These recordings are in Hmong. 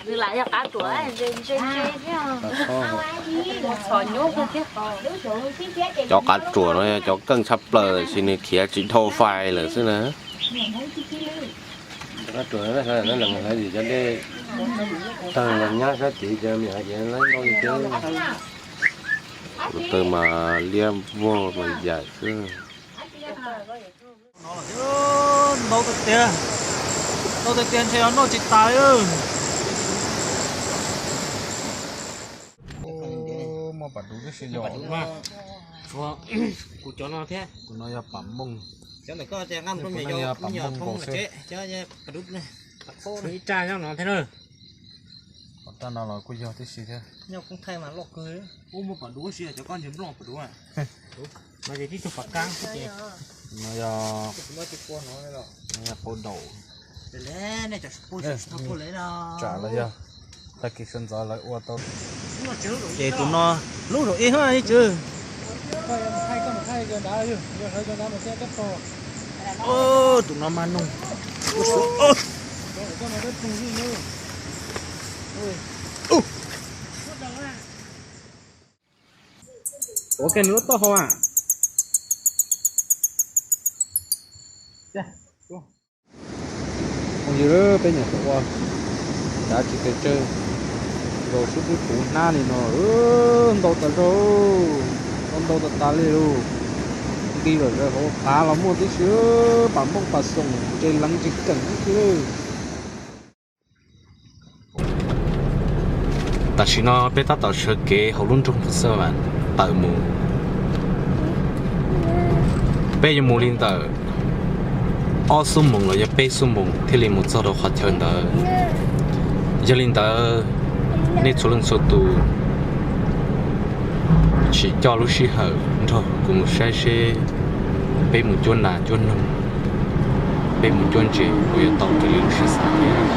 Nws lam yog qav ruam, ntshe ntshe thiab. Cov qav ruam no yog cov keej tshaj plaws, tiam sis nws khiav tsis dhau fais lawm xwb na. Cov qav ruam no hlawv cov dej tawg los nyab sab tid ces me nyuam ces lawv ntau tiag. Tus taw mas liab vog mas yam xwb. Ntau tiag tiag, ntau tiag tiag ntshe noj tsis tas li. Muaj pam dub tib si yom. Kuv cov no thiab. Tus no yog pam mooj. Tus no yog pam mooj nkaus xwb. Ib raj nyob no thiab na. Pom raj no los kuj yog tib si thiab. Ub, muaj pam dub si cov koj ntshe nploj pam dub. No ces tib tug pam kab xwb ces. No yog, no yog pau daum. Tsam los yog tag kis sawv ntxov lawv ua tau. Ces tus no lub zaum ib hab ib tsw. Tus no mas noog. Ua ke nws lub taub hau a. Phooj ywg, peb nyuam qhuav ua cav tsis pes tsawg, zaum sib twb puv hnab li no, ntau tas zog, ntau tas tas li lauj. Nti lawm, zaum hauv qav los muaj tib si, pam mooj pam xoom ntses leev ntses keem tib si. Tam sim no peb tab tom sawv kev hauv lub nroog Phu Xab Vam tawm mus. Peb yuav mus li ntawm ob xuab moos los yog peb xuab moos thiaj li mus txog rau qhov chaw ntawd. Yog li ntawd, nej txhua leej txhua tus sim coj lub sij hawm nrog kuv mus saib seb peb mus cuab nas cuab noog, peb mus cuab ntses puas yuav tau raws li lub siab xav thiab.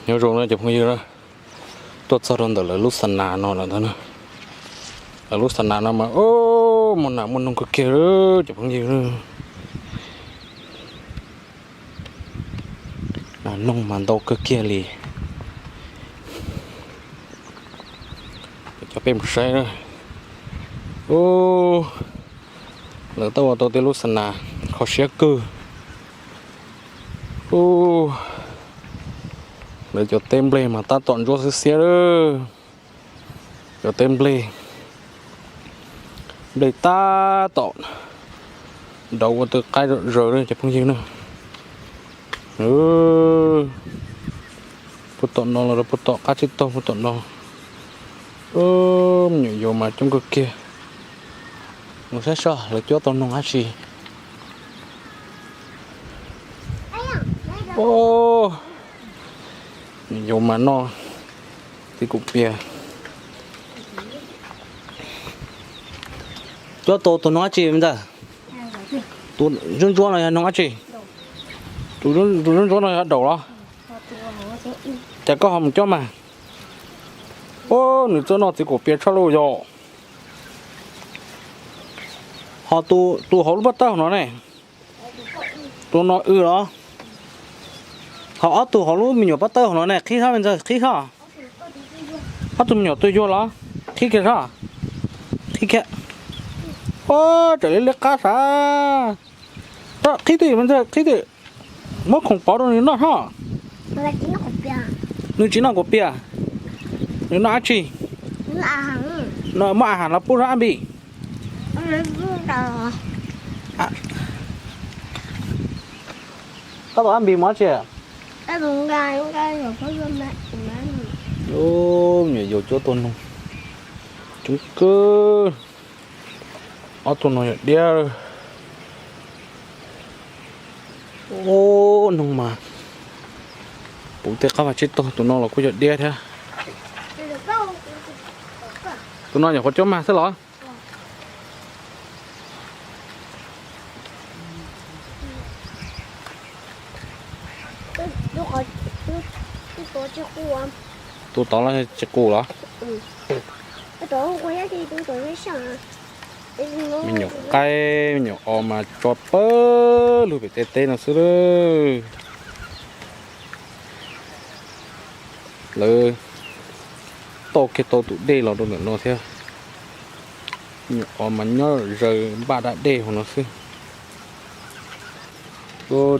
Nyob zoo na cov phooj ywg na, tuaj txog rau ntawm lawv lub xa nas no lawm ntag na. Lawv lub xa nas no mas muaj nas muaj noog kawg kiag cov phooj ywg. Nas noog mas ntau kawg kiag li. Coj peb mus saib na. Lawv tab ua tau tej lub xa nas kho siab kawg. Lawv cov teb nplej mas tab tom ntsuab xiab xiab lawm. Cov teb nplej, nplej tab tom nrauv ua tw qaib zom zaws li cov phooj ywg na. Puag tom no los rau puag tom qab tsib taug puag tom no. Me nyuam yaus mas coob kawg kiag. Mus saib seb lawv cuab tau noog dab tsi. Yuav mas noj txiv kaum pias. Cuab tau tus noog dab tsi me ntxawg? Tus ntsuab ntsuab no yog noog dab tsi? Tus ntsuab ntsuab no yog daum los? Cas koj ho mus cuab mas? Ub, nws txawj noj txiv kaum pias tshaj lauj yom. Ho tus hauv lub pob tawb hauv no ne? Tus no w los? Ho ob tug hauv lub me nyuam pob tawb hauv no ne, qhib sab me ntxawg, qhib sab. Ob tug me nyuam tuaj yuag los? Qhib kiag sab. Qhib kiag. Ub, tseem liab liab qab sav. Qhib twj ywm me ntxawg, qhib twj ywm. Muab khoom pov rau nws noj sab. Nws tsis noj kaum pias. Nws noj dab tsi? Muab a has los pub sab ab npis. Koj tus ab npis mus dab tsi? Ub, me nyuam yaus cuab tau noog coob kawg. Ob tug no yog diab. Ub, noog mas puv tej qab vaj tsib taug, tus no los kuj yog diab thiab. Tus no nyuam qhuav cuab mag xwb los? Tus tod los tsis qus los? Me nyuam qaib me nyuam os mas tso pawg lug pem tej teb no xwb lawm. Lawv tau kiag tau tus dej los rau ntawm no thiab. Me nyuam os mas nyob zaws npaj da dej hauv no xwb.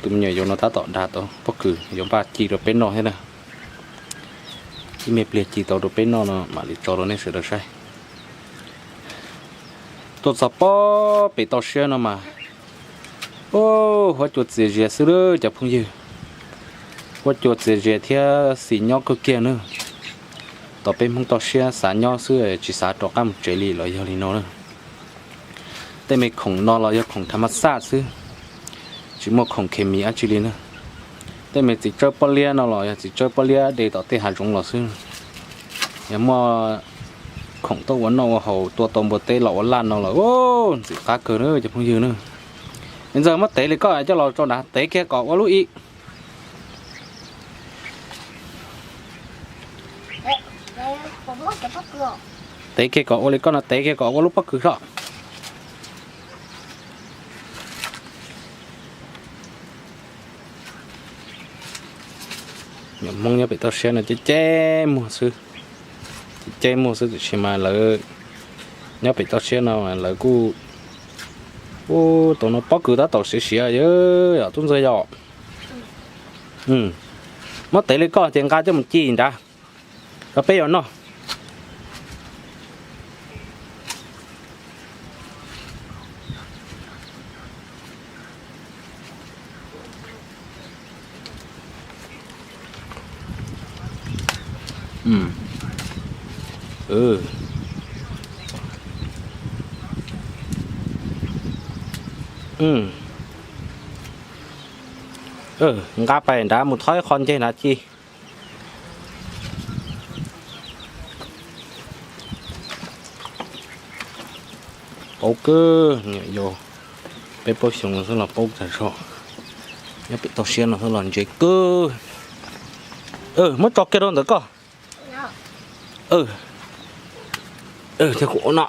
Tus me nyuam yaus no tab tom dag tau pob kws yuav npaj ci rau peb noj thiab na. Ib me pliag ci tau rau peb noj no mam li tso rau nej sawv daws saib. Tuaj txog pob pem toj siab no mas, huab cua txias zias xwb lawm cov phooj ywg. Huab cua txias zias thiab xis nyob kawg kiag na. Tos peb Hmoob toj siab xav nyob xwb tsis xav rov qab mus tsev li los yog li no na. Tej me khoom no los yog khoom thav mab xaj xwb, tsis muaj khoom khes mis dab tsi li na. Tej me txiv tsawb pob liab no los yog txiv tsawb pob liab de tom tej hav zoov los xwb. Yog muaj khoom tuaj ua noj ua haus tua tau npua teb los ua laj no los ntxim qab kawg na cov phooj ywg na. Ntxawg muab tev li koj coj los tso nrad, tev kiag kom ua lub i. Tev kiag kom ua li koj no, tev kiag kom ua lub pob kws soj. Nyuam Hmoob nyob pem toj siab no ceb ceb muag xwb, ceb ceb muag xwb tiam sis mas lawv nyob pem toj siab no lawv kuj, ub, tus no pob kws tab tom siav siav yom tub ntxawg yom. Muab tev li koj ces nqa coj mus ci nrad, rau peb yuav noj. Nqa pais nrad mus thob ib qho nceg nrad ci. Paub kawg, yog peb plaub xyoo xwb los paub tag zog. Nyob pem toj siab no xwb los ntse kawg. Muab tso kiag rau ntawm koj. Thiab kuv ua no.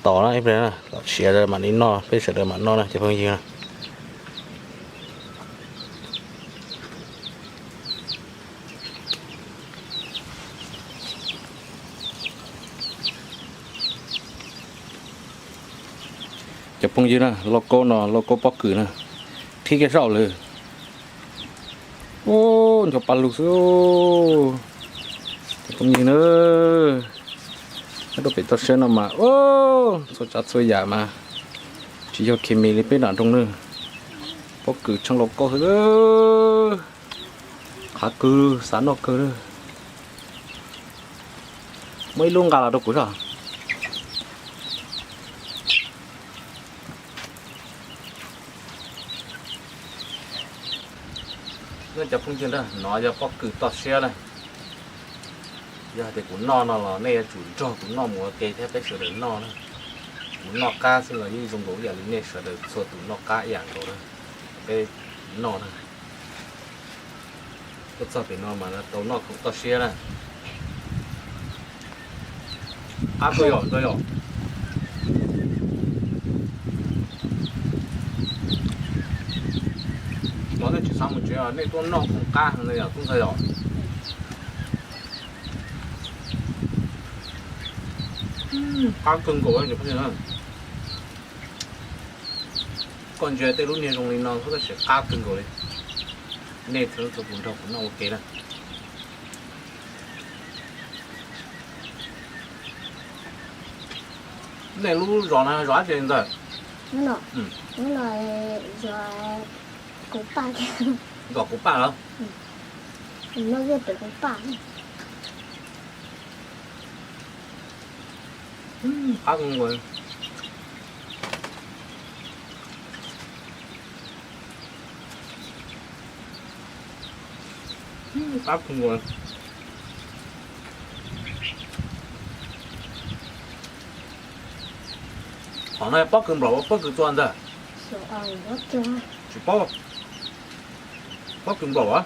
Tos na, ib pliag tom siav mam li noj, peb sawv daws mam noj na cov phooj ywg na. Cov phooj ywg na, lauj kaub no, lauj kaub pob kws na, qhib kiag saum lawm. Ub, ncho pa lug xwb. Cov phooj ywg na, nyob rau pem toj siab no mas, ub, txhua tsav txhua yam mas tsis yog khes mis li peb nram nroog na. Pob kws tsheej lauj kaub xwb. Qhav kawg, xav noj kawg na. Muab ib lub nqa los rau kuv zoj. Nyob cov phooj ywg na, no yog pob kws toj siab na. Yog hais tias kuv noj no los nej yuav tsum nrog kuv noj mus ua ke thiab peb sawv daws noj na. Kuv noj qab xwb los yeej zoo nkaus ib yam li nej sawv daws txhua tus noj qab ib yam nkaus na. Peb noj na. Tuaj txog pem no mas tau noj khoom toj siab na. Qab kawg yom, ntxawg yom. Los nej tsis xav mus tsev, nej tuaj noj khoom qab heev li yom tub ntxawg yom. Qab kawg nkaus. Koj ntsia tej lub niag zoo li no xwb tab sis qab kawg nkaus li. Nej txhua tus nrog kuv noj ua ke na. Nej lub zos no zos dab tsi ntxawg? Zos Kuv Paj los? Qab kawg nkaus. Qab kawg nkaus. Qhov no pob kws nplaum pob kws txua ntxawg? Tsis paub. Pob kws nplaum a?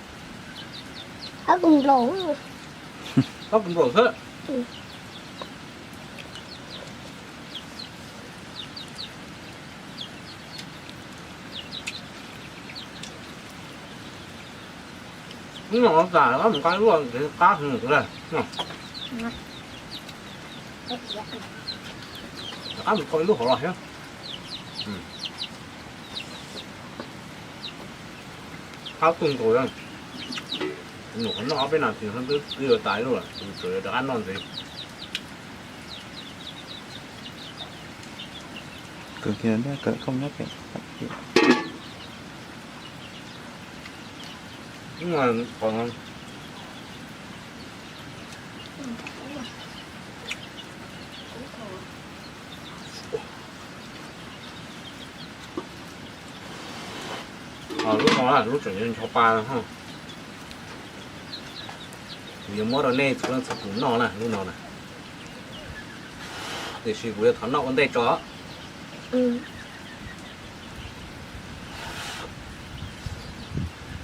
Pob kws nplaum xwb. Ub, no tas mus qab lub, qab heev li. Rov qab mus kho ib lub hauv los thiab. Qab kawg nkaus. Tus nyuam qhuav noj ob peb nas this xwb twb yuav tas ib lub lawm, tus tsam yuav rov qab noj ntxiv. Lub no lub tseem ncho pa no. Kuv yuav muab rau nej txhua leej txhua tus noj na lub no na. Tiam sis kuv yuav thov noj ua ntej tso.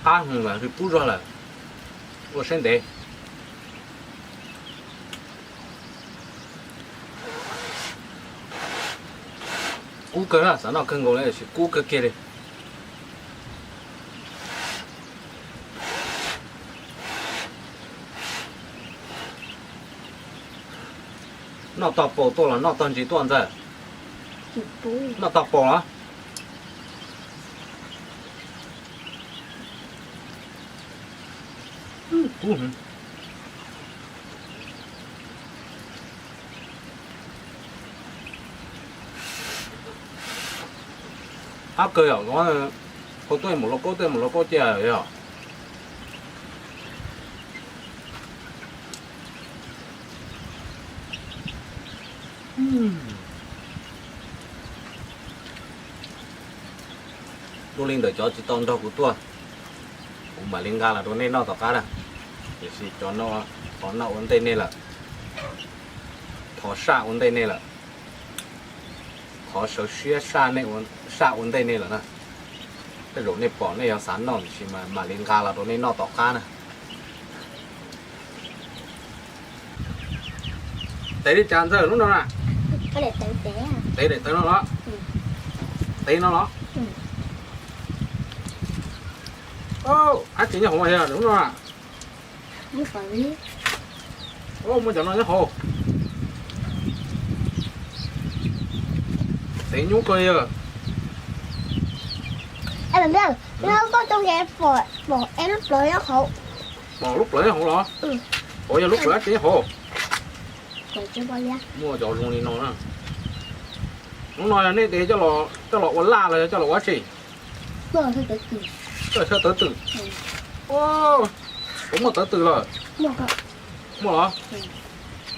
Qab heev lawm, kub zog lawm. Ua siab ntev. Kub kawg na, xav noj kawg nkaus li, tiam sis kub kawg kiag li. Noj tog paus tuaj los noj tog ntsis tuaj ntxawg? Noj tog paus los? Kub heev. Qab kawg yom, qhov tuaj mus lauj kaub, tuaj mus lauj kaub cia yom. Dua li ntawm cov tsis tau nrog kuv tuaj, kuv mam li nqa los rau nej noj tom qab na. Tiam sis cov no, thov noj ua ntej nej lawm, thov saj ua ntej nej lawm, thov sawv siab saj ua ntej nej lawm na. Tej zaum nej pom nej yuav xav noj tiam sis mas mam li nqa los rau nej noj tom qab na. Tev li cas ntxawg lub no na? Tev daim tawv no los? Tev no los? Dab tsi nyob hauv lub no? Muaj cov no nyob hauv. Tev nyuaj kawg li. Koj cov es pom es lub plawv nyob hauv. Pom lub plawv nyob hauv los? Ua yog lub plawv dab tsi nyob hauv? Muaj cov zoo li no na. Lub no yog nej de coj los ua laj los yog coj los ua dab tsi? Coj tawv twm. Puas muaj tawv twm lawm? Muaj los?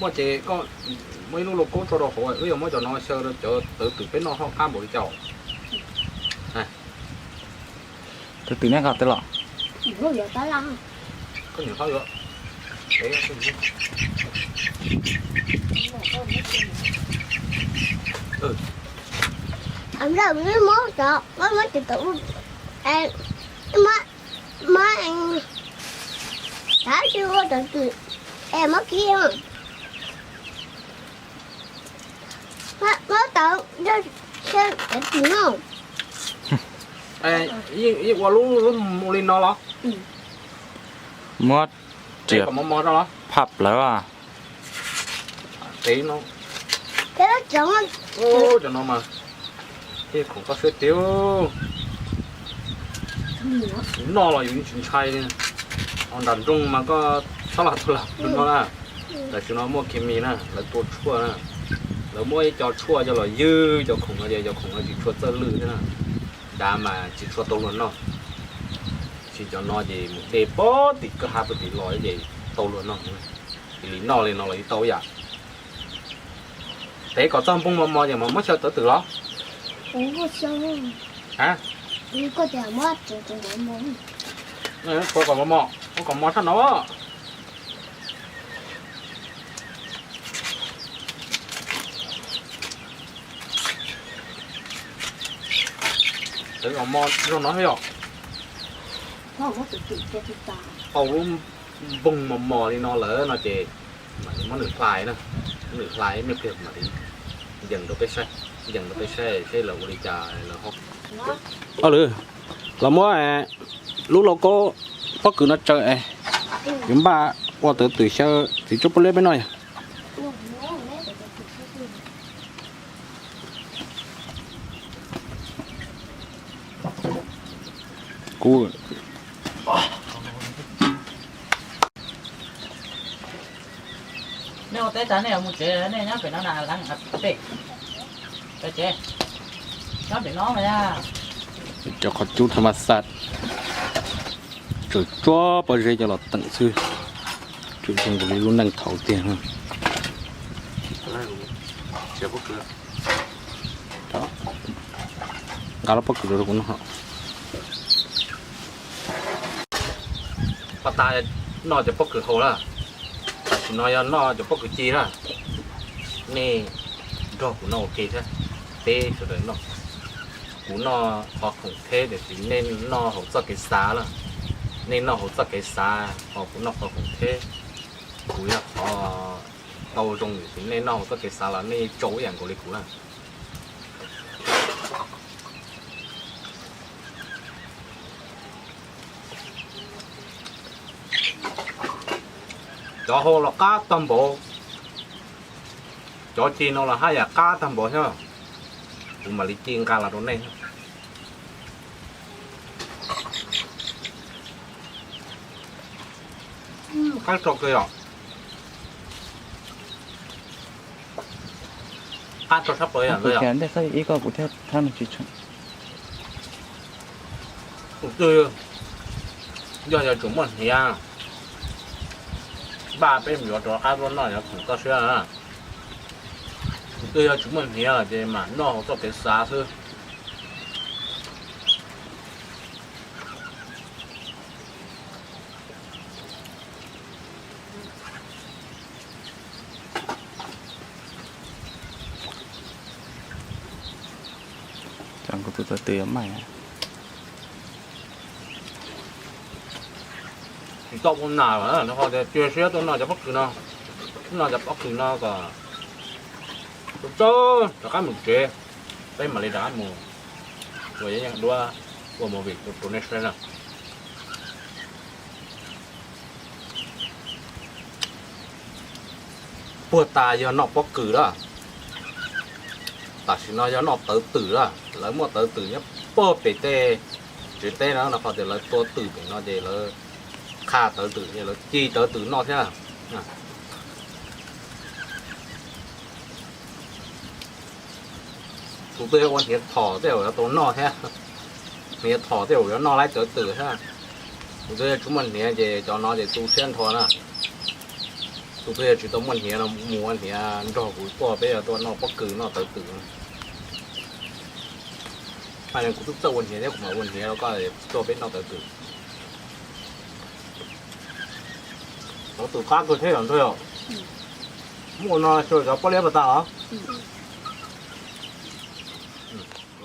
Muaj ces koj muab ib lub lauj kaub tso rau hauv, wb yuav muab cov no xyaw rau cov tawv twm peb noj hauj qab npaum li cas. Tawv twm nej nqa twb los? Koj niam hlob yuav. Muab, muab, muab, muab tawv twm es muab kib. Muab tawv, tawv twm no. Yeej ua lub mus li no los? Muab riam mos mos rau los? Phaj plawv. Cov no mas thiaj khoom koj siab tiag. Yus noj los yus tsis ntshai li. Ho nram nroog mas koj txhob los tau lam no na. Tam sim no muaj khes mis na, lawv tua tshuaj na. Lawv muab ib co tshuaj coj los ywg cov khoom no ces cov khoom no tsis tshua txawj lwj thiab na. Dav mas tsis tshua tau luag noj. Tab sis cov no ces mus de puag tim kwj ha puag tim los ces tau luag noj. Cia li noj li no los yeej tau yam. Tev kom txog npoo mos mos ces mas muab xyaw tawv twm los? Ua kom mos mos, ua kom mos tshaj no. Tawv kom mos zoo no thiab yom. Tau lub npoo mos mos li no lawm no ces mam li muab nws hlais na. Muab nws hlais me pliag mam li yees rau peb saib, yees rau peb saib seb lawv ua li cas lawv ho. Lwm, los muab lub lauj kaub pob kws no tsaws es yuav npaj ua tawv twm xyaw txiv tsuab pob liab peb noj yom. Kuv nej ua teb tas nej yuav mus tsev, nej nyob pem no na, leev pem tsev, nyob pem no mas. Cov qhov cub tha ma xas tsuas tsuab pob zeb coj los teem xwb, tsuas zoo nkaus li lub neej thaum tiag. Nqa lub pob kws rau kuv noj. Pab tas noj cov pob kws hau lawm, tam sim no yog noj cov pob kws ci na. Nej nrog kuv noj ua ke thiab, peb sawv daws noj. Kuv noj qhov khoom theb tiam sis nej noj hauv txoj kev xav lawm. Nej noj hauv txoj kev xav ho kuv noj qhov khoom theb. Kuv yog qhov tau zoo tiam sis nej noj hauv txoj kev xav los nej tsau ib yam nkaus li kuv na. Cov hau los qab tag npaum, cov ci no los haj yam qab tag npaum thiab. Kuv mam li ci nqa los rau nej. Qab tso kiag yom. Qab tso sab plaws yom. Tus twg yog yog tseem muaj hniav, npaj peb mus yuav rov qab tuaj noj yog khoom koj siab na. Tus twg yog tsis muaj hniav ces mam noj hauv txoj kev xav xwb. Cov kuv tus tawv twm yuav maim. Tsis tau ua nas lawm no ho tias cia siab tuaj noj cov pob kws no, noj cov pob kws no kom txog rov qab mus tsev, peb mam li rov qab mus ua yeeb yeej duab ua movie rau nej saib na. Puag ta yog noj pob kws lawm, tam sim no yog noj tawv twm lawm. Lawv muaj tawv twm nyob puag pem tej tsev teb no, no qhov tias lawv tua twm pem no ces lawv qha tawv twm ces lawv ci tawv twm noj thiab. Tus twg ua hniav thom tej zaum yuav tau noj thiab. Hniav thom tej zaum yuav noj laib tawv twm thiab. Tus twg tsis muaj hniav ces cov no ces tu siab nrho na. Tus twg yog tsis tau muaj hniav no mus ua hniav nrog kuv tuaj, peb yuav tuaj noj pob kws noj tawv kws. Hais tias kuv twb txawj ua hniav thiab, kuv mam ua hniav rau koj, tuaj peb noj tawv kws. Cov tus qab kawg thiab yom Ntxawg yom. Muaj no xyov cov pob liab pas tas os.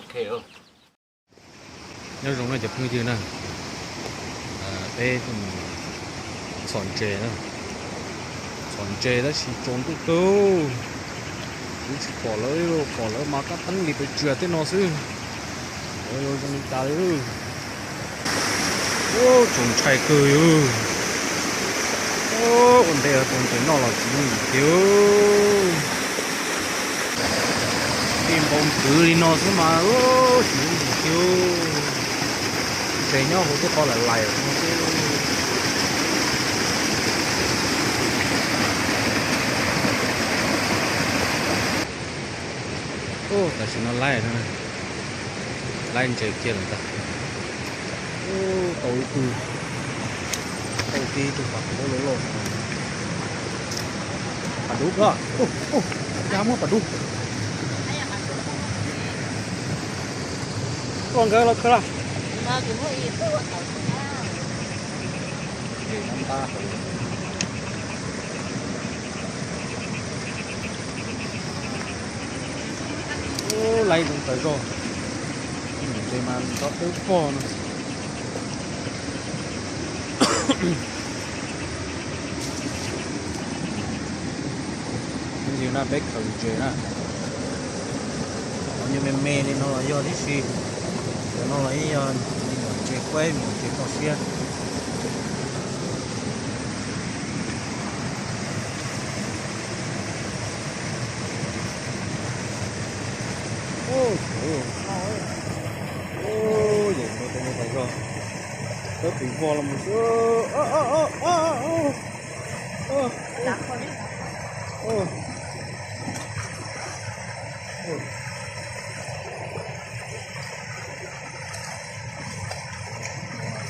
Ok. Nyob zoo na cov phooj ywg na, peb txhom ntses na, txhom ntses tab sis tsaus ntuj kawg, kuv tsis pom lawv, pom lawv mas kab teeb li pes tsawg tej no xwb. Lawv zoo li cas li. Txaus ntshai kawg li. Ua ntej tau ntses noj los tsis muaj ntses kiag. Tej npau ntws li no xwb mas tsis muaj ntses kiag. Ntses nyob hauv tej qhov lais lais no xwb. Tam sim no laib, laib ntses kiag lawm ntag. Tau ib tug, tau tib tug pas dub loj loj. Pas dub, cas muaj pas dub. Ua nkawd los kawg los. Laib zoo tas zog. Ntses mas nrov twb pog no. Yus na peb khaws ntses na. Qhov nyuag me me li no los yog tib si. Cov no los ib yog me nyuam ntses quaib, me nyuam ntses toj siab. Yam no tej no tas zog. Kawg pim vog los mus xwb.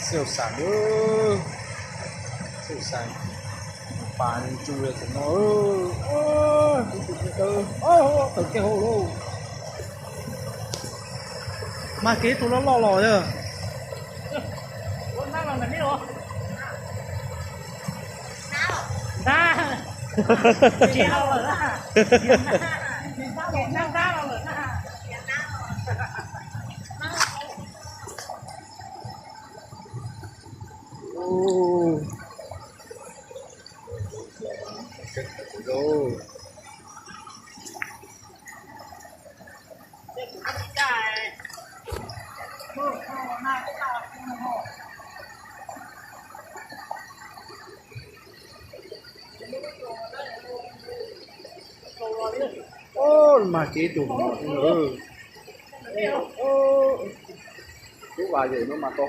Xiaum xav, xiaum xav, pas ntsuj li tus no, tawm kiag hauv lauj. Mas kev tus loj loj los yog. Mas kev tus no, lub vas yawm no mas tau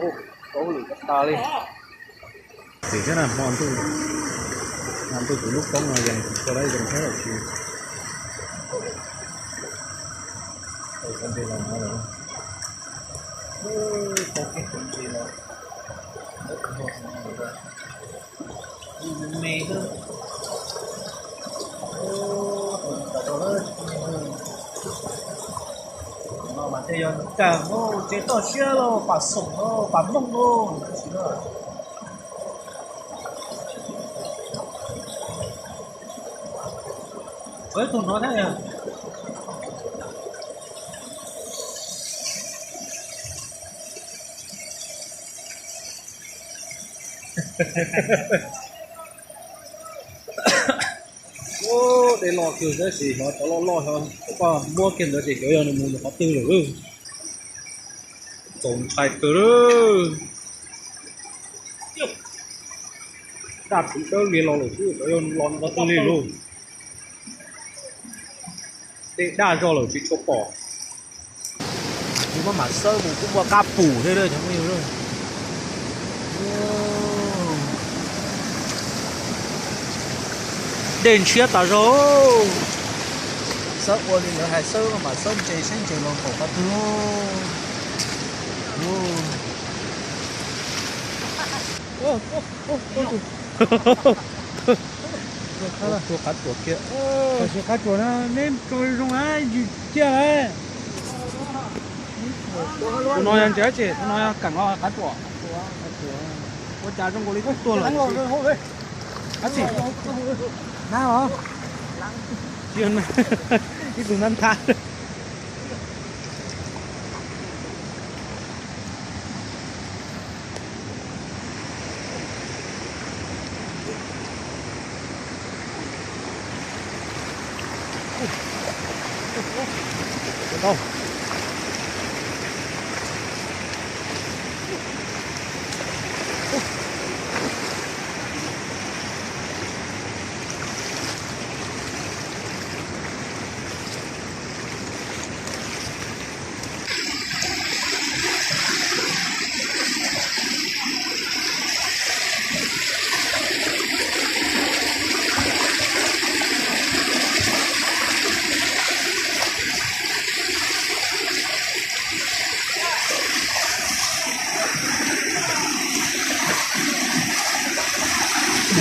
hauj lwm tag tas li. Tim thiab na, hmo ntuj, hmo ntuj kuv lub koob no yees tsis tshua dab zoo thiab lawm tsis. Tau ntses los no lawm, tau kiag tus ntses los, me me xwb. No mas tej yog kag, tsev toj siab los, pas xoom los, pas mooj los. Tus no thiab. Ub, dej loj kawg tab sis xyov cov loj loj xyov koj muab kiag ntawd ces xyov yog nws mus qhov twg lawm. Txaus ntshai kawg lawm. Daj phwv dawb liag los lawm xwb, xyov yog los qhov twg li lauj. Dej daj zog lawm tsis tshua pom. Kuv maj mam xawb mus kuj muaj kab pum thiab cov phooj ywg. Dej ntshiab tas zog. Xawb ua li lawv hais xawb maj mam xawb ntses saib ntses los npaum qhov twg. Tua qab tsuas kiag. Qab tsuas no neb tso zoo na, yws ciaj lawm. Tus no yog ntses ces tus no yog keem los qab tsuas. Ua cas zoo nkaus li twb tuag lawm. Ab tsi, na os, ib tug ntab nthab.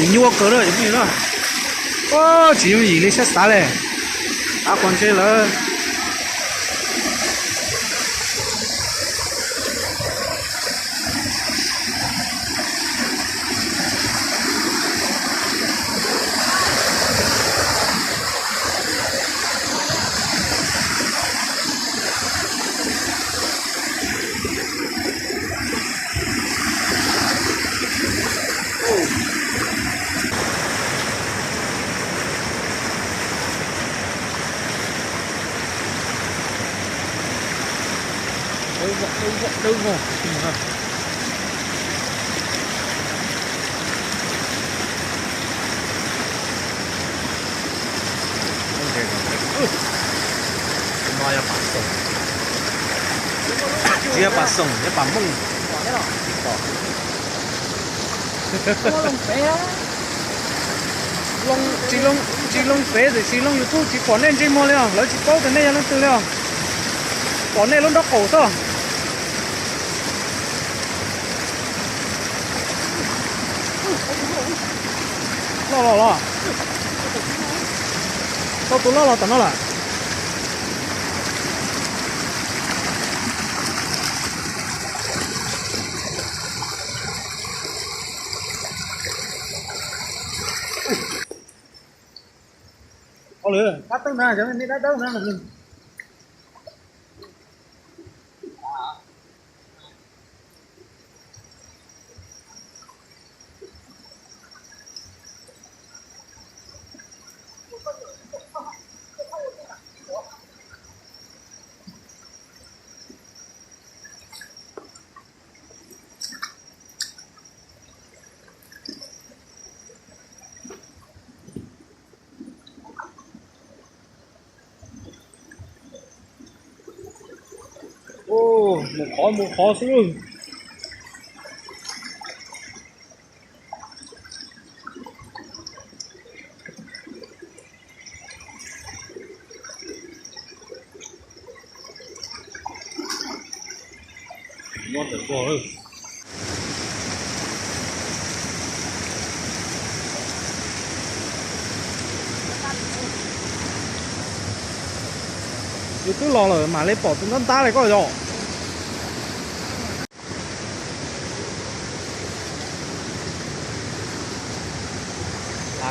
Nyuaj kawg na, tsis yooj yim li siab xav li. Av qhuav ntshe lawm. Tus no yog pas xoom, tsis yog pas xoom, yog pas mooj. Tsis loo, tsis loo pem tiam sis loo YouTube tsis pom nej ntsej muag li os, lawv tsis paub tias nej yog leej twg li os. Pom nej lub nraub qaum xwb. Loj los los. Tau tus loj los tom no lawm. Ua lawm, qab teeb na, cov me dab dawb na. Mus qhov mus qhov xwb lauj. Yus twb los lawm mam li pom tus ntab ntab li koj yog.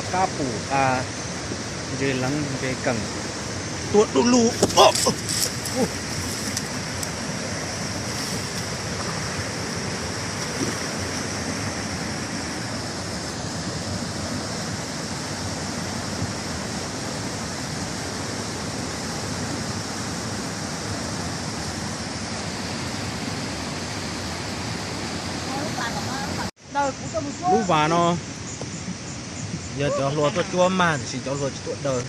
Qab pum, ntses leev ntses keem, tuaj du lug. Lub vas no yog cov hluas tuaj cuab mag tiam sis cov hluas tsis tuaj daws.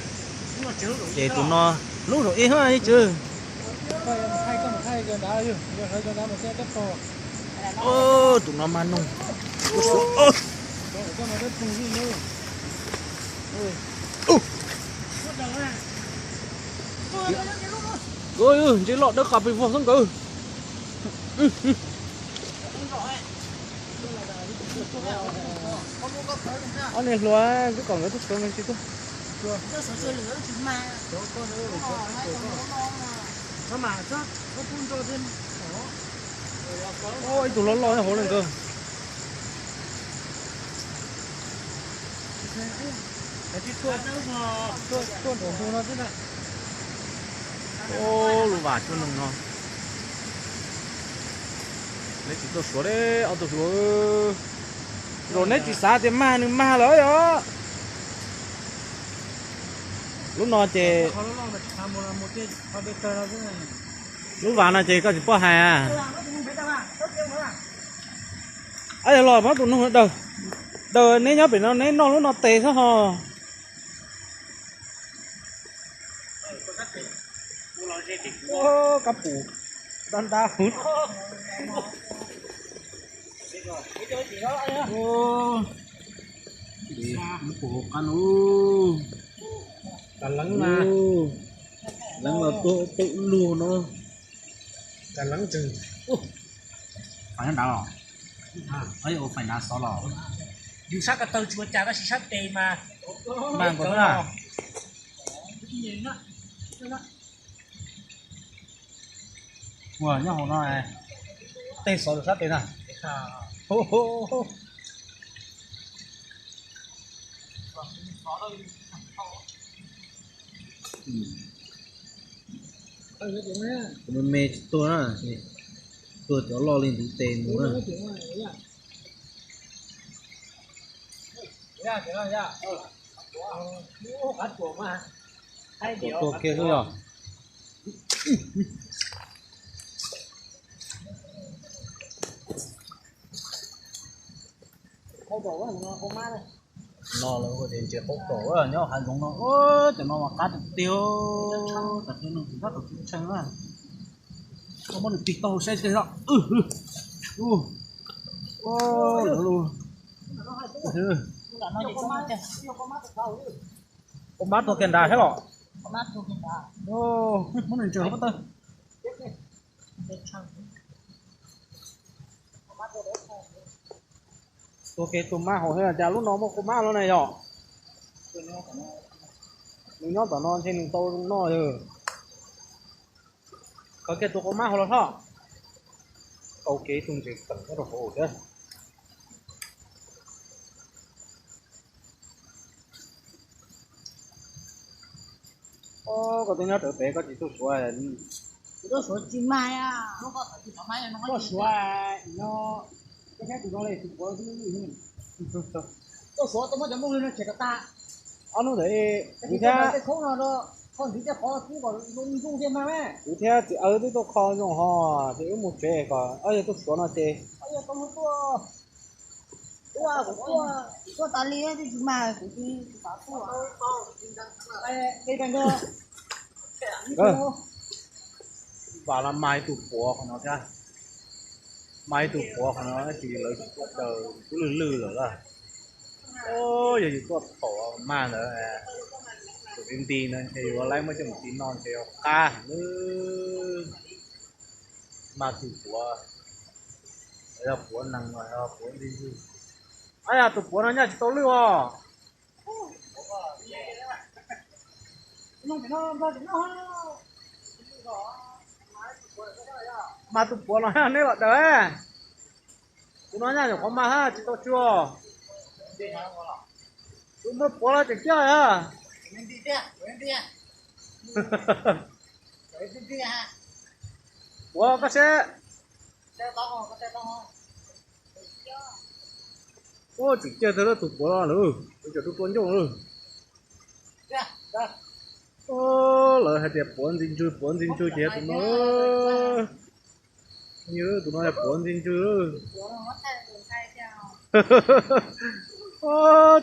Ces tus no lub zaum ib hab ib tsw. Tus no mag noog. Nkawd ntses loj dawb qas pes vog xwb nkawd. Ob niag hluas twb kom nkawd tuaj suav me ntsis tuaj. Ib tug loj loj nyob hauv le nkawd. Tuaj nraum ntug no xwb na. Lub vas cuaj noog no. Neb tsis tuaj suav li ob tug hluas. Zaum neb tsis xav tias mag nws mag lawm yom. Lub no ces, lub vas no ces koj tsis paub hais. Ab, yog los muab tus noog daws. Daws neb nyob pem no neb noj lub no tes xwb ho. Kab pum ntab ntab huv. Qab no, leeb los tuaj tuaj luag no. Leeb ntawd, fais nrad los, ua fais nrad xov los. Yus sab ko taw tsis ua cas tab sis sab tes mas, mas nkaus na. Ua nyob hauv no, tej xov rau sab tes na. Me me tsis tuag na, tuag cov loj li ntxiv tes mus na. Tuag kiag xwb yog. No lawv hu tias ntses qaub kaum nyob hav zoov no, cov no mas qab tiag tiag. Tam sim no kuv tab tom tsis tshee na. Koj muab nws tig tau saib saib os. Ua, lawv lub, ua mab tuag kiag nrad thiab los. Muab nws ntsaws hauv pob tawb. Tuag kiag tus mab hauv thiab, cas lub no muaj qau mab los na yog? Nws nyob tom no ntshe nws tau noj yog. Khaws kiag tus qau mab hauv los hlob. Tau kev tus ntses teem nyob rau hauv thiab. Koj twb nyob rawv pem koj tsis tuaj suav. Tuaj suav tsis mag. Tuaj suav no, koj saib tus zoo li tus puav. Tuaj suav tuaj muab cov nplooj li no tshem kom tas. Ob hnub ntawd kuv thiab, kuv thiab txiv aw twb tuaj kho zoo ho, ces wb mus tsev kom ob yog tuaj suav no ces. Tuaj, kuv tuaj, tuaj tas li twb tsis mag, kuv tsis xav tuaj. Vam los mag ib tug puav qhov no thiab. Mag ib tug puav qhov no tab sis lawv tsis tuaj daws, twb lwj lwj lawm lawm. Yog yus tuaj thaum mag ntawd, tus nti nti ntawd ntshe yuav laib muab coj mus ti noj ntshe yuav qab heev. Mag tus puav, yog puav nees los yog puav ntxi ntxwg. Ab, yog tus puav no nyaj tsis tau lwj os. Mag tus puav no neb los daws. Tus no nyaj nyuam qhuav mag hab tsis tau tsua. Tus muaj puav los tseem ciaj os. Puav koj seb. Ua tseem ciaj tag lawm tus puav no lawm, cov tua tua ncauj lawm. Lawv hais tias puav ntxi ntswg, puav ntxi ntswg ces tus no, tus no yog puav ntxi ntswg.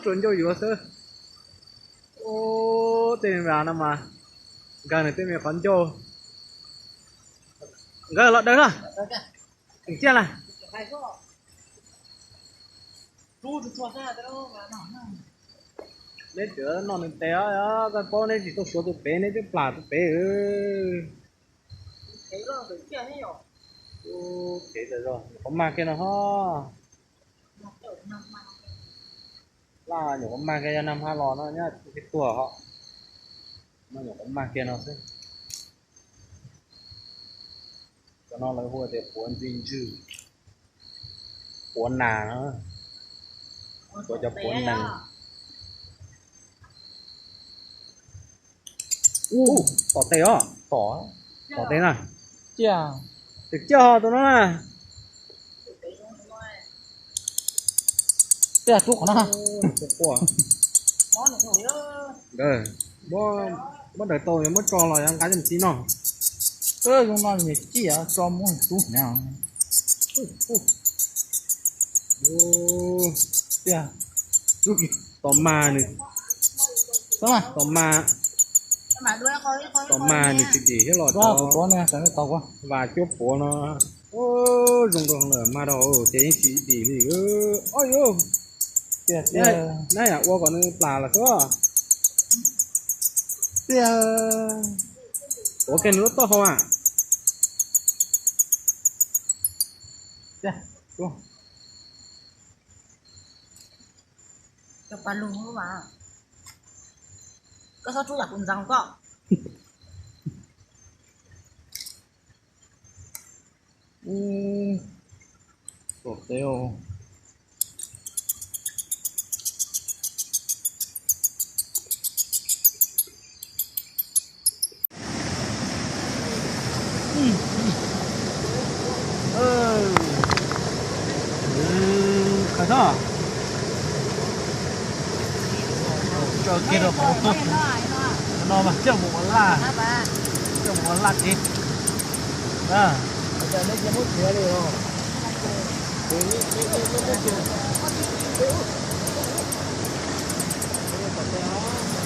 Tsuas ncauj yuav xwb. Tej me no mas nkag nws tej me qhov ncauj. Nkawd los daws na. Tseem ciaj na. Neb tseem noj nws tes, koj paub neb tsis tuaj suav tus pem neb twb plam tus pem. Qhov mag kiag no ho. Laj nyuam qhuav mag kiag yog nag hmab los no nyob tsis tuag hos. No nyuam qhuav mag kiag no xwb. Cov no lawv hu tias puav ntxi ntswg, puav nas no, puav cov puav nees. Ub, tom tes os, tom, tom tes na. Tiag, tiag tus no na. Tiag, rub qhov no. Muab daws tau, muab tso los yog nqa coj mus txiv noj. Zoo no nws ciaj tso muab tub hniav. Tiag, tom mas nws, tom mas, tom mas nws tsis dim thiab los cov vas cuab puav no. Zoo rau lawm mas rau ces yeej tsis dim li. Os yus, nab yam ua kom nws plam lawm xwb. Tiag, tuav kiag nws lub taub hau a. Cov pa lug, koj txhob rub yam kuv ntxeev koj. Tom tes. Khaws txhob. Tso kiag rau qhov no mas coj mus ua laj, coj mus ua laj tsev.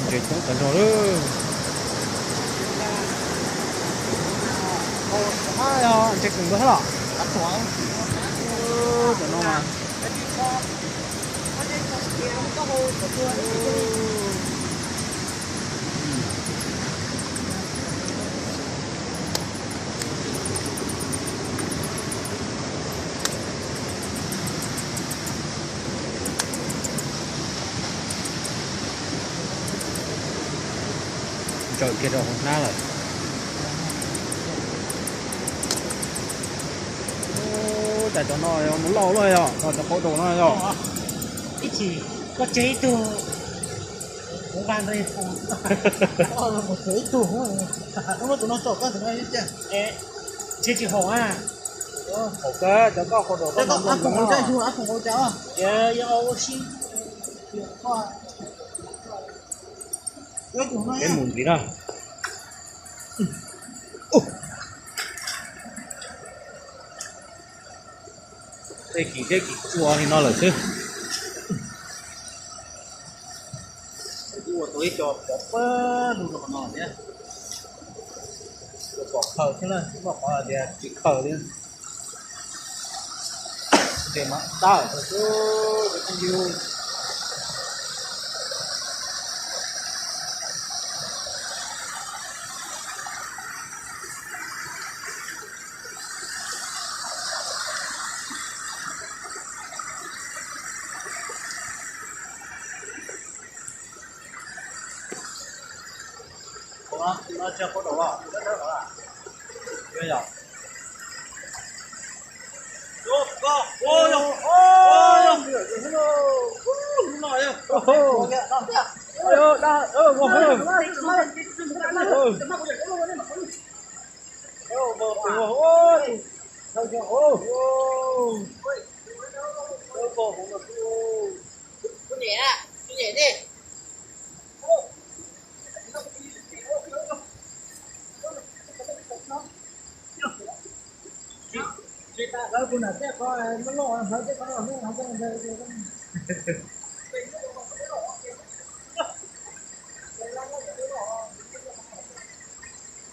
Ntses coob tag nrho lawm. Ntses kawg nkaus thiab los? Cov no mas ntsaws kiag rau hauv hnab lawm. Cas cov no yog mus lauj luaj yog cov qau daus no yog. Ib chim koj tseg ib tug, kuv nqa nqi mus tseg ib tug, muab tus no tso koj tus no cia. Tsis tsis haum a. Haum kawg, cov koj qau daus koj no mus ua si. Peb mus ntxiv na. Tej kis thiab kis txua li no lawm xwb. Kuv ua tau ib co pov pawg lug rau qhov no thiab. Ua pom khaws thiab na, muaj qhov hais tias tsis khaws li. Ces mas dawb xwb, cov phooj ywg.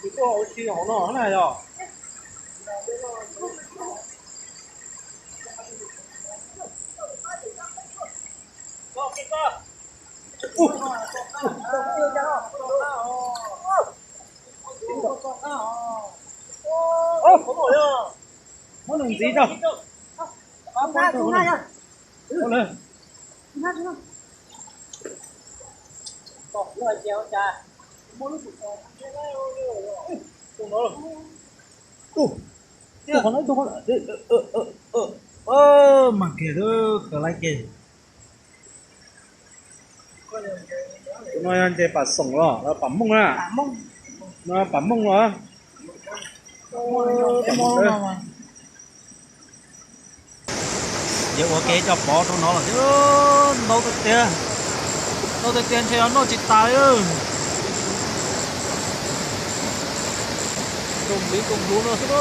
Kuj ua si hauv no na yog. Muab nws ntxiv rau. Ua li. Mas kiag lub qhov laib kiag. Tus no yog ntses pam xoom los pam mooj na? No pam mooj los? Ces ua ke coj pov rau no los thiab. Ntau tiag tiag, ntau tiag tiag ntshe yog noj tsis tas li. Koom hliv koom hluv no xwb.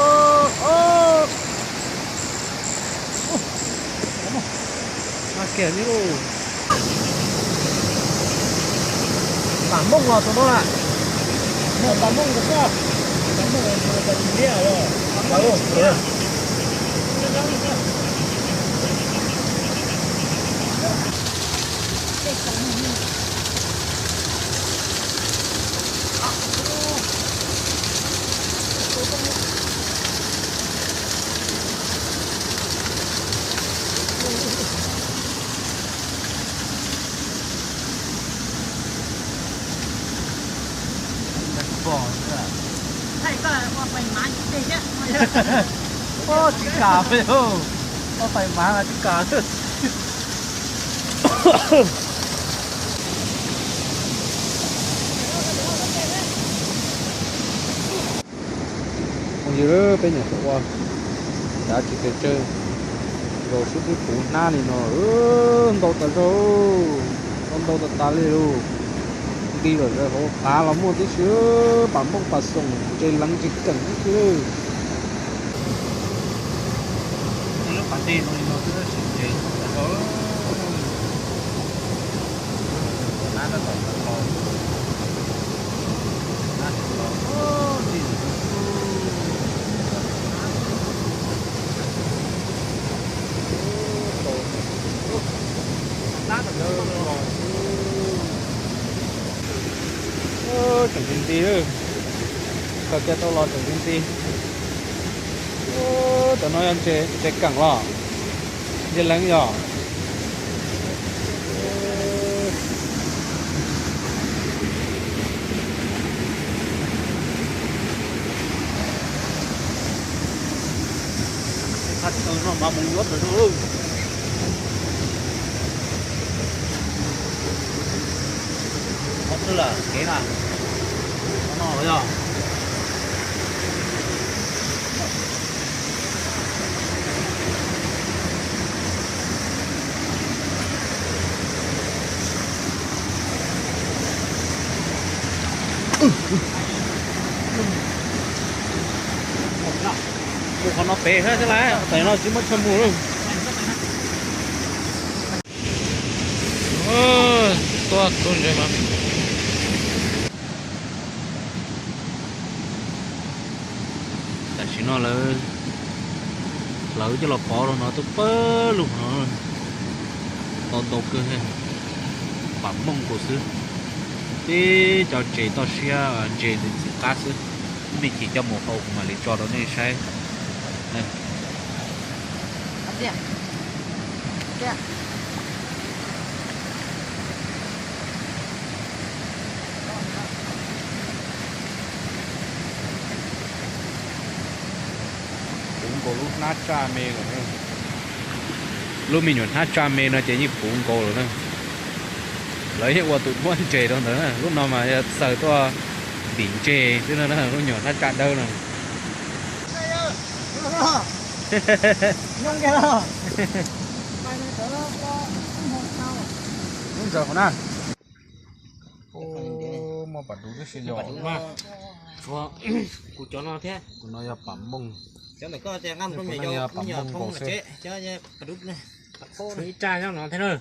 Mas kiag li lauj. Pam mooj los tus no lawm. Pam mooj tus xwb. Pam mooj tus liab os. Tsis kam, tsis kam. Phooj ywg, peb nyuam qhuav ua, cav tsis pes tsawg, zaum xub twb puv hnab li no, ntau tas zog, ntau ntau tas tas li lauj. Nti lawm hauv qav los muaj tib si, pam mooj pam xoom ntses leev ntses keem tib si. Lub pas dej no li no twb ntses tas zog. Tseem nti nti, khaws kiag tau los tseem nti nti. Cov no yog ntses keem los? Ntses leev yog? Qhov twg lawm kev na? Qhov no los yog? Mus qhov no pem thiab lawm, tam no tsis muaj chaw mus lawm. Tuaj tuaj ntses mas. Tam sim no lawv hlawv coj los pov rau no twb pawg lug no, ntau ntau kawg, pam mooj nkaus xwb. Tib cov tsev toj siab ntses ntxim qab xwb. Ib me chim coj mus hau kuv mam li tso rau nej saib. Puv nkaus lub hnab tsaj me lawm. Lub me nyuam hnab tsaj me no ces yeej puv nkaus lawm na. Lawv yeej ua tus duab ntses rau ntawd na, lub no mas yog xaws tuaj ntim ntses xwb no na, lub nyuam hnab tsaj dawb no. Lub ntsaws qhov na. Muaj pam duv tib si yom. Kuv cov no thiab. Kuv no yog pam mooj. Kuv no yog pam mooj nkaus xwb. Ib raj nyob no thiab na.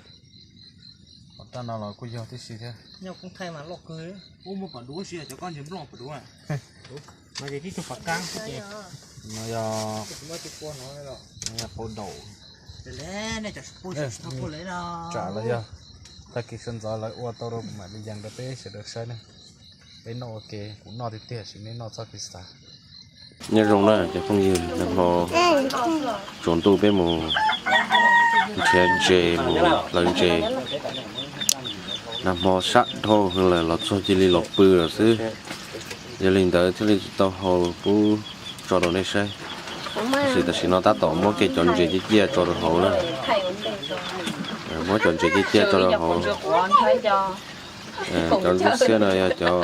Qhov raj no los kuj yog tib si thiab. Ub, muaj pam duv si, cov koj ntses nplooj pam duv. No ces tib tug pam kab xwb ces. No yog, no yog pau daum. Tsam los yog tag kis sawv ntxov lawv ua tau rau kuv mam li yees rau peb sawv daws saib na. Peb noj ua ke, kuv noj tiag tiag sis nej noj txhob kev xav. Nyob zoo na cov phooj ywg, nag hmo tsaus ntuj peb mus nrhiav ntses mus hlawv ntses. Nag hmo sab dhau lawm los txog cia li los pw lawm xwb. Yog li ntawd thiaj li tsis tau hau pub tso rau nej saib. Tab sis tam sim no tab tom muab kiag cov ntses ciaj ciaj tso rau hauv na. Muab cov ntses ciaj ciaj tso rau hauv. Cov ntsuab xiab no yog cov,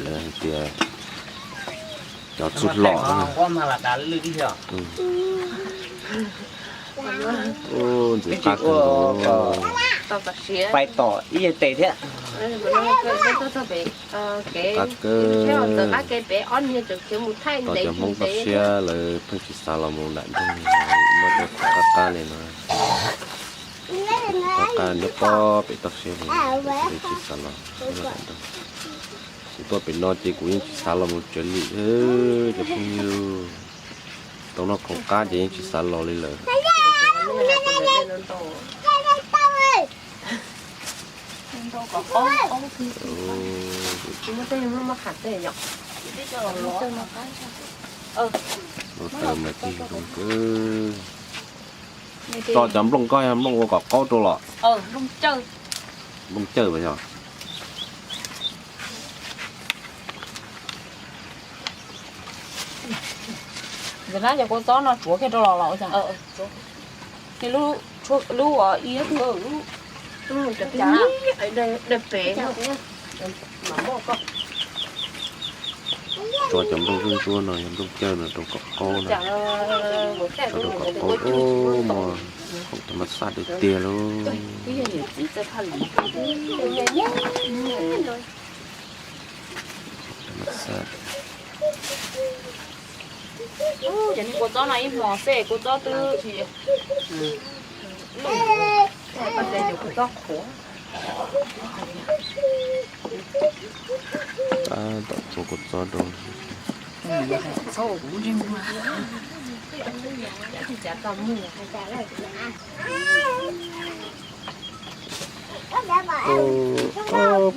lawv hais tias cov txuj hlo. Ntxim qab kawg nkaus. Pais tom ib yam tes thiab. Qab kawg. Tom cov Hmoob toj siab lawv pheej tsis xav los mus nram nroog, muab rau qab qab li no. Qab qab nyob pob pem toj siab li, tsis xav los nram nroog. Kuv tuaj pem no ces kuv yeej tsis xav los mus tsev li, cov phooj ywg. Tau noj khoom qab ces yeej tsis xav los li lawm. Tso cov nplooj, koj yog nplooj ua kom qaub rau los? Nplooj cawj mas yog. Ntawm na cov kua txob no tsuav kiag rau los los ua cas? Lub ib lub. Tso cov nplooj ntsuab ntsuab no yog nplooj cawj no rau kom qaub na. Tso rau kom qaub, muaj khoom tham ma xaj tiag tiag lauj. Cov kua txob no ib hmos xwb kua txob twb Tab tom txua kua txob rau.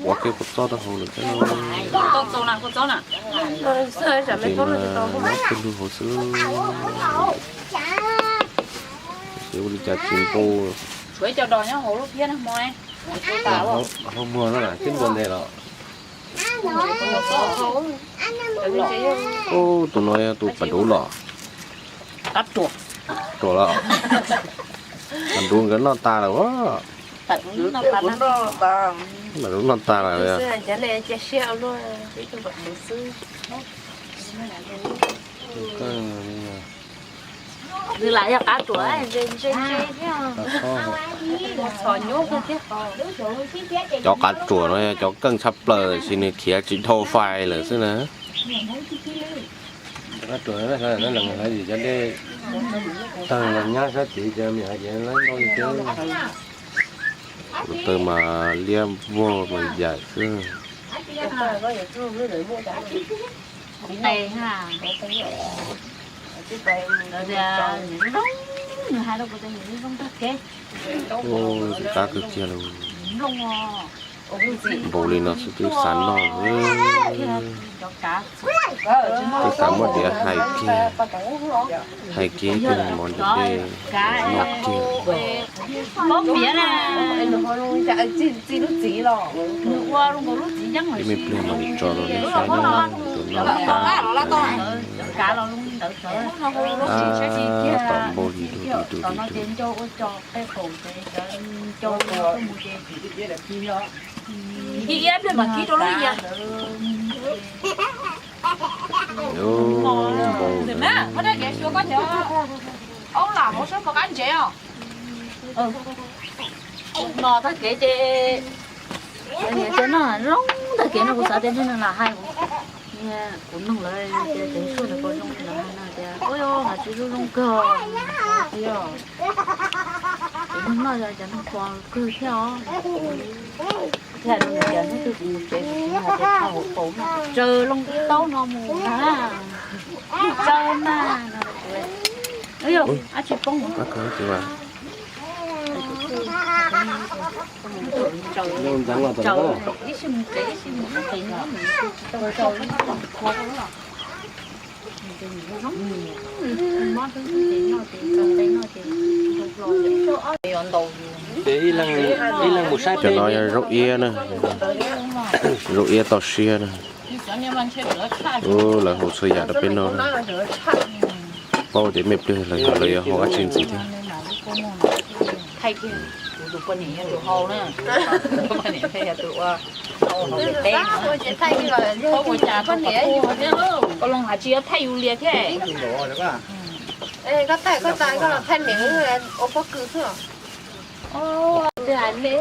Pov kiag kua txob rau hauv lawm thiab. Ces mas nyob pawg lug hauv xwb. Ces ua li cas tsis npau. Hauv muag no twb npau ntev los. Ub, tus no yog tus pas nruv los? Ruam los? Pas nruv nkawd noj tas lawm. Pas nruv noj tas lawm. Nws lam yog qab ruam, ntse ntse thiab. Cov qab ruam no yog cov keej tshaj plaws, tab sis nws khiav tsis dhau fais lawm xwb na. Tus taw mas liab vog mas yam xwb. Ntxim qab kawg kiag li. Npaum li no xwb twb xav noj, twb xav muab diav hais kiag, hais kiag tej mov ntawm dej noj kiag. Ib me pliag mam li tso rau nej saib na, tus noj qab. Tab tom npaum li dub dub dub dub. Npaum ntawd. No tag kev ces, ces no zoo tag kev no kuv xav tias nej lam hais, kuv nug lawv tias cov suab ntawd puas zoo, lawv hais no tias ua yog hais tsis zoo zoo kawg. Yog, ces neeg noj yog cov neeg khuas kawg thiab os. Thiab rau nws tias hnub twg kuv mus tsev kuv hais tias thaij hauv paus no, tsaws loo ib taub no mus na, tsaws na no. Yog, ab tsis poob. Ces ib leeg, ib leeg mus saib. Cov no yog zaub iab na, zaub iab toj siab na. Lawv hau txhua yam rau peb noj na. Paub tias me pliag lawv yuav hau dab tsi ntxiv thiab.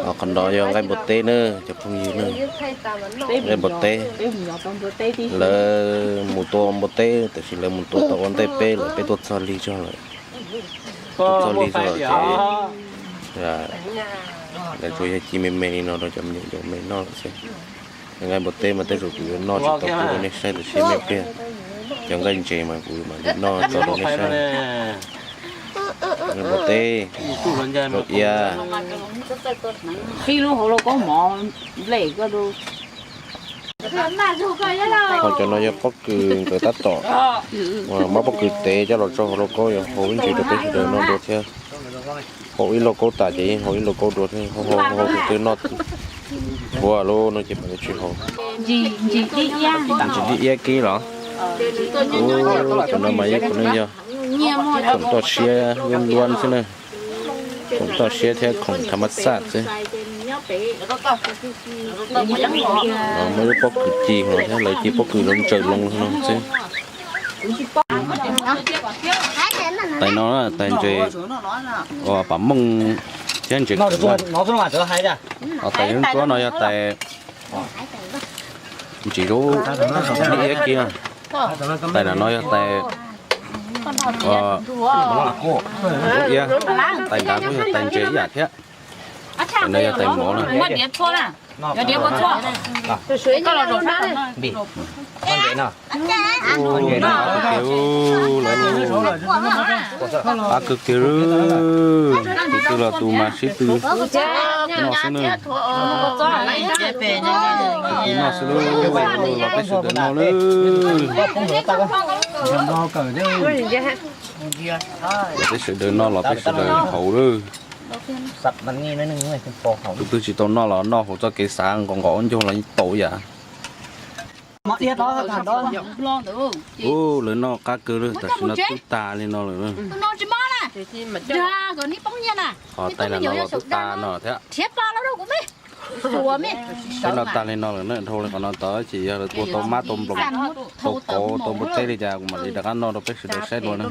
Qhov no yog nqaij npua teb na cov phooj ywg na. Nqaij npua teb, lawv mus tua npua teb, tiam sis lawv mus tua tau ua ntej peb lawm, peb tuaj txog lig zog lawm. Tuaj txog lig zog lawm ces lawv tsuas yog ci me me li no rau cov me nyuam yaus me noj lawm xwb. Nqaij npua teb mas tej zaum kuv yuav noj tsis tau pub rau nej saib, tiam sis me pliag cov nqaij ntses mas kuv mam li noj tso rau nej saib. Nqaij npua teb, zaub iab. Qhib lub hauv lauj kaub mov nplej koj. Ho cov no yog pob kws nkawd tab tom muab pob kws tev coj los tso hauv lauj kaub, yuav hau ib ntsis rau peb sawv daws noj dua thiab. Hau ib lauj kaub tas ces yeej hau ib lauj kaub dua thiab, hau hau hau tus twg noj thuav lawm no ces mam li tsis hau. Ntsis dib iab kib los? Cov no mas yeej puav leej yog khoom toj siab luab luab xwb na. Khoom toj siab thiab khoom tha mab xaj xwb. Muaj lub pob kws ci ho thiab, lawv ci pob kws lawv ntsaws loo no xwb. Tais no tais ntses uas pam mooj thiab ntses kws. Tais nruab no yog tais ntsis zaub iab kib. Tais na no yog tais zaub iab, tais nrad kuj yog tais ntses ib yam thiab. Tais no yog tais mov na. Qab kawg kiag, tus twg los tus mas sib tw noj xwb na. Tus twg noj xwb lauj, los peb sawv daws noj lauj. Los peb sawv daws noj los peb sawv daws haus lauj. Tus twg tsis tau noj los noj hauv txoj kev xav nqos nqos ua ncaug los yeej tau yam. Ub, lawv noj qab kawg lawm, tam sim no twb tag li no lawm. Qhov tais na no los twb tag no thiab. Saib no tag li no lawm na, dhau li qhov no tod ces yog lawv tua tau mab tau nploos, tau kauv tau npua teb li cas kuv mam li rov qab noj rau peb sawv daws saib dua na.